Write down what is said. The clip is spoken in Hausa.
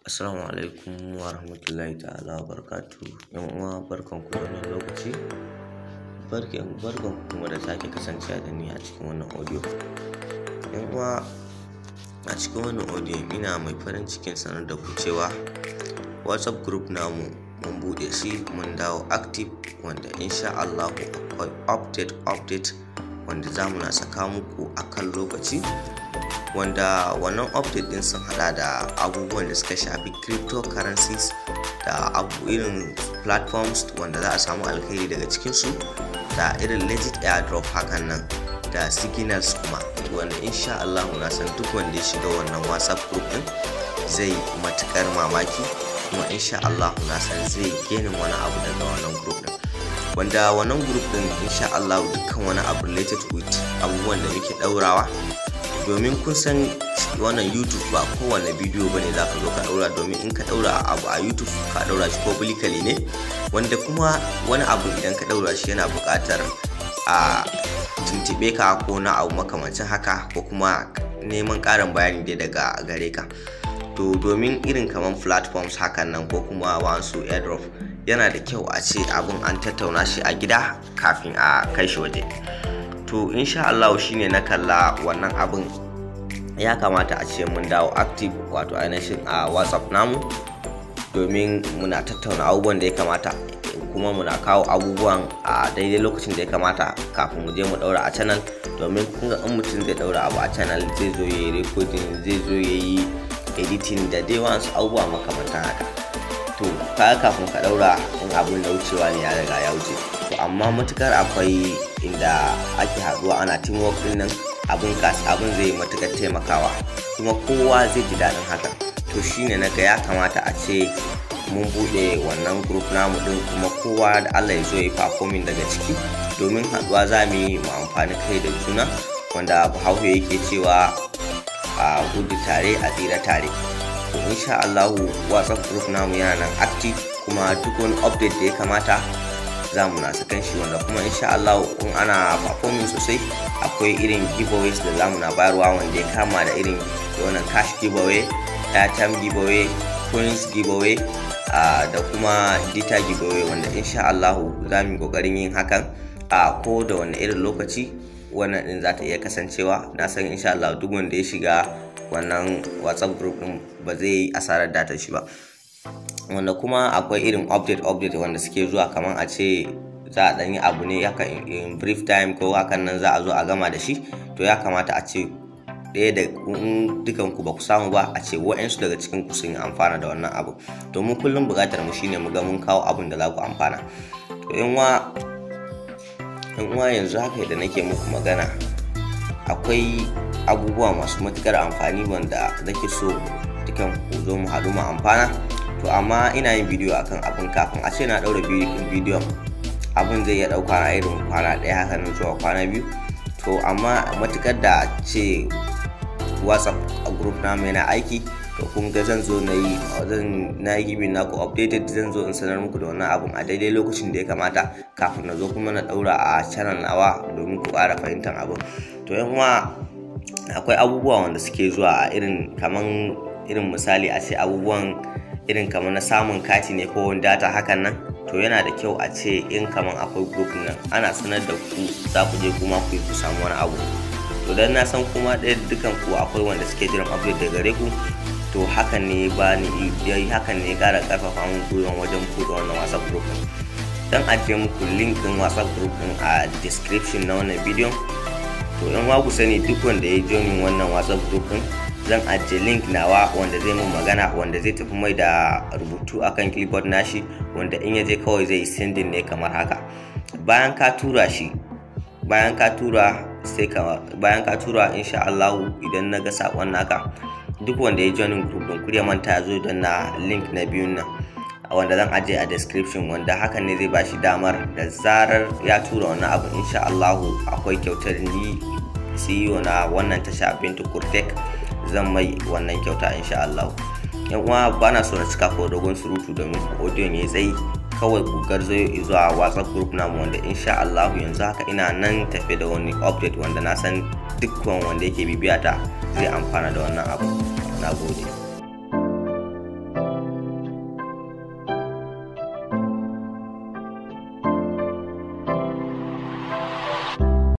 Assalamu alaikum wa rahmatullahi ta'ala wa barakatuhu. ‘Yan uwa, barkanku da wannan lokaci. Barkanku kuma da sake kasancewa da ni a cikin wannan audio. ‘Yan uwa, a cikin wannan audio ina mai farin cikin sanar da ku cewa WhatsApp group namu mun buɗe shi, mun dawo active, wanda insha Allahu akwai update wanda za mu na saka muku a kan lokaci, wanda wannan update din sun hada da abubuwan da suka shafi cryptocurrencies da abu irin platforms wanda za a samu alkhairi daga cikinsu, da irin legit airdrop hakan nan, da signals kuma, wanda insha Allah na san duk wanda ya shiga wannan WhatsApp group din zai matukar mamaki, kuma insha Allah na san zai gaining wani abu daga wannan group din. Wanda wannan group din, insha Allah, dukkan wani abu related with abubuwan da muke daurawa, domin kun san wannan YouTube ba kowane bidiyo bane za ka zo ka daura, domin in ka daura abu a YouTube, ka daura shi publicly ne, wanda kuma wani abu idan ka daura shi yana buƙatar a tuntube ka ko na abu makamancin haka, ko kuma neman ƙarin bayani dai daga gare ka. To, domin irin kaman platforms hakan nan ko kuma wasu airdrop, yana da kyau a ce abun an tattauna shi a gida kafin a kai shi waje. To, insha Allah shine na kalla wannan abun ya kamata a ce mun dawo active, wato ainihin a WhatsApp namu, domin muna tattauna abubuwan da ya kamata, kuma muna kawo abubuwan a daidai lokacin da ya kamata kafin mu je mu daura a channel. Domin kun ga in mutum zai daura abu a channel, zai zo ya yi recording, zai zo ya yi editing da dai wasu abubuwa makamantan haka. To, kaga kafin ka daura, in abun da wucewa ne, ya riga ya wuce. To, amma matukar akwai inda ake haduwa ana teamwork din nan, abun zai matukar taimakawa, kuma kowa zai ji daɗin haka. To, shine naga ya kamata a ce mun buɗe wannan group namu din, kuma kowa da Allah ya zo ya performing daga ciki, domin haɗuwa za mu yi mu amfani kai da juna, wanda Bahaushe yake cewa a gudu tare a tsira tare. To, insha Allahu WhatsApp group namu yana nan active, kuma duk wani update da ya kamata za mu na sakan shi, wanda kuma insha Allah in ana performing sosai, akwai irin giveaways da za mu na bayarwa, wanda ya kama da irin wannan cash giveaway, airtime giveaway, coins giveaway, da kuma data giveaway, wanda insha Allah za mu yi kokarin yin hakan a ko da wani irin lokaci wannan din za ta iya kasancewa. Na san insha Allah duk wanda ya shiga wannan WhatsApp group din ba zai yi asarar data shi ba. Wanda kuma akwai irin update wanda suke zuwa, kamar a ce za a ɗan yi abu ne haka in brief time ko hakan nan, za a zo a gama da shi. To, ya kamata a ce ɗaya da dukan ku ba ku samu ba, a ce wa'yansu daga cikin ku sun yi amfana da wannan abu, domin kullum buƙatar mu shine mu ga mun kawo abun da za ku amfana. To, yan uwa, yanzu haka da nake muku magana, akwai abubuwa masu matuƙar amfani wanda nake so dukan ku zo mu haɗu mu amfana. To, amma ina yin bidiyo akan abun, kafin a ce na ɗaura bidiyon, abun zai iya ɗauka na irin kwana 1 haka nan zuwa kwana 2. To, amma matuƙar da ce WhatsApp group namu yana aiki, to kun ga zan zo na yi zan na yi giving naku updated, zan zo in sanar muku da wannan abun a daidai lokacin da ya kamata, kafin na zo kuma na ɗaura a channel nawa, domin ku ƙara fahimtar abun. To, yan uwa, akwai abubuwa wanda suke zuwa a irin kaman irin misali a ce abubuwan irin kamar na samun kati ne ko wani data hakan nan. To, yana da kyau a ce in kaman akwai group nan, ana sanar da ku, za ku je kuma ku ku samu wani abu. To, dan na san kuma ɗaya dukan ku akwai wanda suke jiran update daga gare ku. To, hakan ne ba ni yayi, hakan ne ƙara ƙarfafa mun gwiwan wajen buɗe wannan WhatsApp group ɗin. Dan ajiye muku link ɗin WhatsApp group ɗin a description na wannan bidiyon. To, yan ku sani, duk wanda ya join wannan WhatsApp group ɗin, zan ajiye link nawa wanda zai mun magana, wanda zai tafi mai da rubutu akan clipboard nashi, wanda in ya je kawai zai sending ne kamar haka. Bayan ka tura shi, bayan ka tura sai ka bayan ka tura, insha Allah idan na ga sakon naka, duk wanda ya join group din, kar ya manta ya zo don na link na biyun nan wanda zan ajiye a description, wanda hakan ne zai bashi damar da zarar ya tura wannan abu, insha Allah akwai kyautar. Ni CEO na wannan tasha, Bintu Kurtek, zan mai wannan kyauta insha Allah. Yan uwa, bana so na cika ko dogon surutu domin audio ya tsayi. Kawai ku garzayo zuwa WhatsApp group namu, wanda insha Allah yanzu haka ina nan tafe da wani update wanda na san dukkan wanda yake bibiya ta zai amfana da wannan abu. Na gode.